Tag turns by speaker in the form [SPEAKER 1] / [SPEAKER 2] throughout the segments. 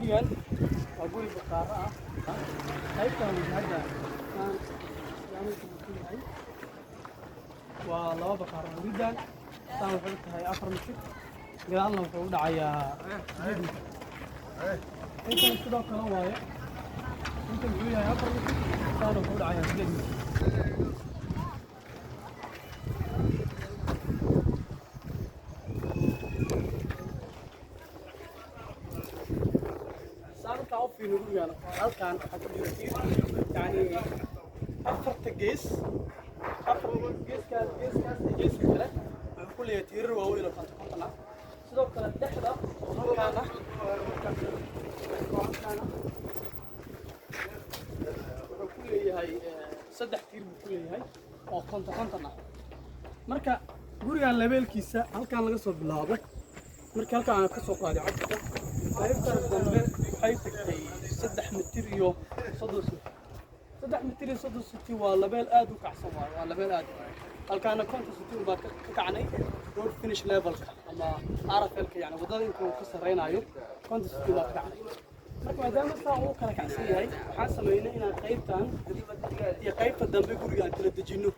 [SPEAKER 1] Gurigan waa guri baqaaro ah. Qaybtan wajahadda aan ku yahay waa laba baqaaro. Gurigan saan waxay u tahay 4 mitir, gadaalna wuxuu u dhacayaa 8 mitir. Intan sidoo kale waaye, intan wuxuu yahay 4 mitir, saan wuxuu u dhacayaa 8 mitir. Saan markaa u fiirino gurigan, halkan waxaa ku jira tiir, yacni afarta gees, afar geeskaas, geeskaas iyo geeska kale wuxuu ku leeyahay tiirar waaweyn oo 50 50 ah. Sidoo kale dhexda oo halkaan ah, oo halkaan ah, wuxuu ku leeyahay saddex tiir buu ku leeyahay oo 50 50 ah. Marka gurigan levelkiisa halkan laga soo bilaabo, markii halkan aan ka soo qaaday cabirka, qaybtaas dambe waxay tagtay 3 mitir iyo 30 senti. 3 mitir iyo 30 senti waa level aad u kacsan waayo, waa level aad. Halkaana 50 senti baa ka kacnay road finish levelka ama RFL-ka, yani waddada intuu ka sarreynayo 50 senti baa ka kacnay. Marka maadaama saa uu kala kacsan yahay, waxaan sameynay inaan qaybtan iyo qaybta dambe guriga aan kala dejinno,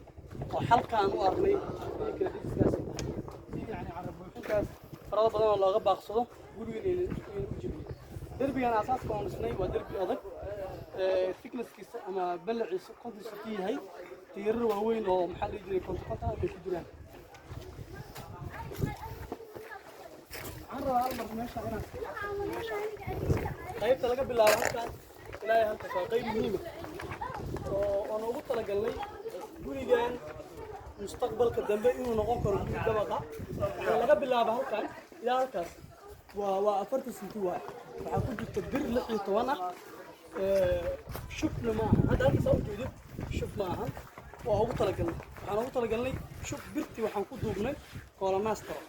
[SPEAKER 1] oo xalka aan u aragnay inay kala dejiskaas ay tahay, si yani carro buuxintaas farada badan oo looga baaqsado gurigan ayna u jebin. Derbigan aasaaska oon dhisnay waa derbi adag, thicknesskiisa ama ballaciisa 50 senti yahay, tiirar waaweyn oo maxaa la dhihi jiray 50 50 ay ku jiraan. Waxaan rabaa hal mar meesha inaan qaybta laga bilaabo halkan ilaa halkaas waa qayb muhiima oo oon ugu talagalnay gurigan mustaqbalka dambe inuu noqon karo guri dabaqa. Waxaa laga bilaabo halkan ilaa halkaas waa 40 senti waay. Waxaa ku jirta bir 16 ah. Shubna ma aha hadda halkaas aa ujeedid, shub ma aha. Waa ugu talagalnay, waxaan ugu talagalnay shub birtii waxaan ku duubnay koolanaastaro.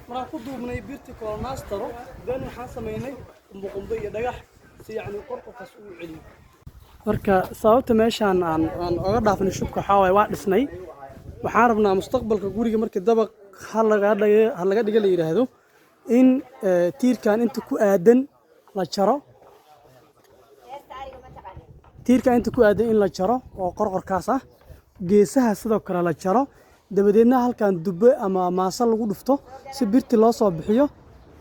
[SPEAKER 1] Markaan ku duubnay birtii koolanaastaro, then waxaan samaynay qumbo qumbo iyo dhagax si yacni qorqorkaas uu celiyo. Marka sababta meeshaan aan oga dhaafnay shubka waxaa waaye, waa dhisnay, waxaan rabnaa mustaqbalka guriga markii dabaq ha laga dhiga la yidhaahdo in tiirkan inta ku aadan la jaro, tiirkan inta ku aadan in la jaro oo qorqorkaas ah, geesaha sidoo kale la jaro, dabadeedna halkan dubbe ama maaso lagu dhufto si birti loo soo bixiyo,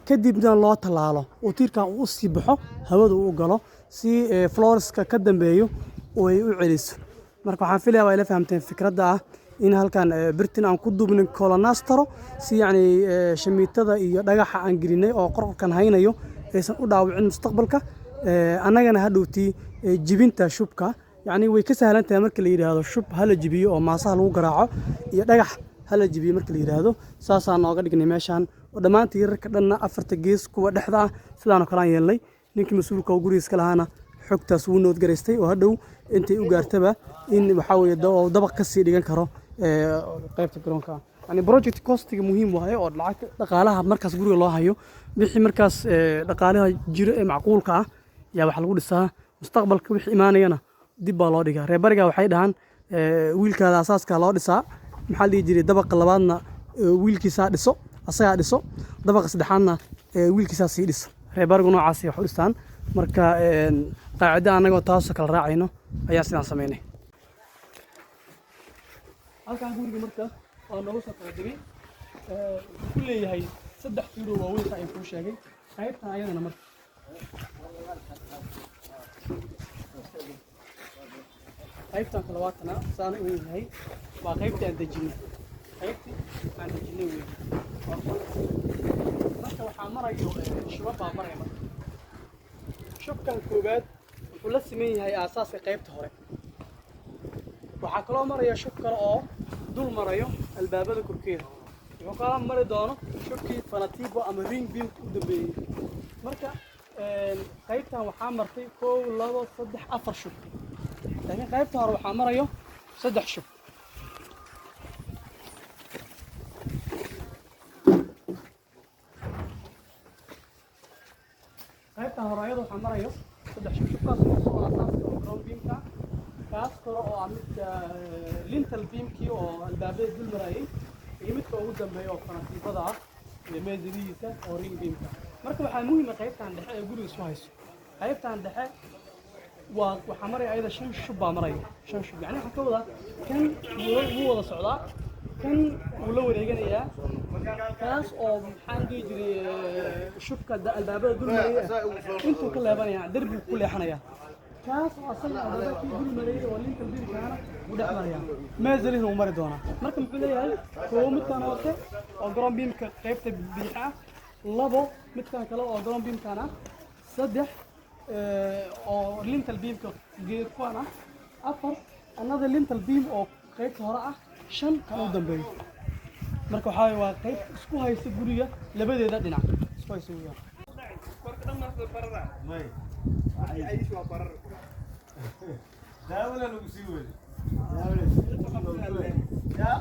[SPEAKER 1] kadibna loo tallaalo oo tiirkan uu u sii baxo, hawada uu u galo, si floorska ka dambeeyo oo ay u celiso. Marka waxaan filayaa waa ila fahamteen fikradda ah in halkan birtin aan ku duubnin kolonastaro, si yacni shamiitada iyo dhagaxa aan gelinay oo qorqorkan haynayo aysan u dhaawicin mustaqbalka. Annagana hadhowtii jibinta shubka yacni way ka sahlan tahay marka la yidhaahdo shub hala jibiyo oo maasaha lagu garaaco iyo dhagax hala jibiyo marka la yidhaahdo. Saasaan nooga dhignay meeshaan oo dhammaan tiirarka dhanna afarta gees, kuwa dhexda ah sidaan oo kale aan yeelnay. Ninkii mas-uulka oo gurigiis ka lahaana xogtaas wuu noodgaraystay oo hadhow intay u gaartaba in waxaa weeye oo dabaq ka sii dhigan karo qaybta garoonka. Yani project costiga muhiim waaye oo lacag dhaqaalaha markaas guriga loo hayo, wixii markaas dhaqaalaha jiro ee macquulka ah yaa wax lagu dhisaa. Mustaqbalka wixii imaanayana dib baa loo dhigaa. Reer bariga waxay dhahaan wiilkaada asaaska loo dhisaa, maxaa la dhihi jiray, dabaqa labaadna wiilkiisaa dhiso, asagaa dhiso, dabaqa saddexaadna wiilkiisaa sii dhiso. Reer barigu noocaasi wax u dhistaan. Marka qaacida annagoo taasoo kala raacayno ayaan sidaan samaynay halkan guriga. Marka waa noogu soo kala degay. Wuxuu ku leeyahay saddex tiiroo waaweyn saa kuu sheegay. Qaybtan ayadana marka qaybtan kale waatana saana uu yahay, waa qaybtii aan dejinay, qaybtii aan dejinay wey. Marka waxaa marayo shubab baa maraya. Marka shubkan koowaad wuxuu la siman yahay aasaaska qaybta hore. Waxaa kaloo maraya shub kale oo dul marayo albaabada korkeeda. Wuxuu kaloo mari doono shubkii fanatibo ama ring beamka u dambeeyey. Marka qaybtan waxaa martay kow, labo, saddex, afar shub, laakiin qaybta hore waxaa marayo saddex shub. Qaybtan hore ayada waxaa marayo saddex shub: shubkaas hoose oo aasaaska oo ground beamka, kaas kale oo ah midka lintel beamkii oo albaabada dul marayay, iyo midka ugu dambeeya oo fanatiibada ah iyo meesadihiisa oo ring beamka. Marka waxaa muhiim ah qaybtan dhexe ee guriga isku hayso. Qaybtan dhexe waa waxaa maraya ayada shan shub baa maraya, shan shub. Yani waxaa ka wadaa kan wuu wada socdaa, kan wuu la wareeganayaa, kaas oo maxaan dhihi jiray shubka albaabada dul maraya intuu ka leebanaya, derbigu ku leexanaya. Kaas oo asaga albaabada kii dul marayay oo lintel beamkaana wuu dhex maraya, mezzanine wuu mari doonaa. Marka muxuu leeyahay? Koow, midkan hoose oo ground beamka qaybta bidix ah; labo, midkan kale oo ground beamkan ah; saddex, oo lintel beamka geed kuwan ah; afar, another lintel beam oo qaybta hore ah; shan, kan u dambeeyo. Marka waxaa waye waa qayb isku haysta guriga labadeeda dhinac isku haysta weeyaan.
[SPEAKER 2] May. Daawada lagu sii weyday. Ya.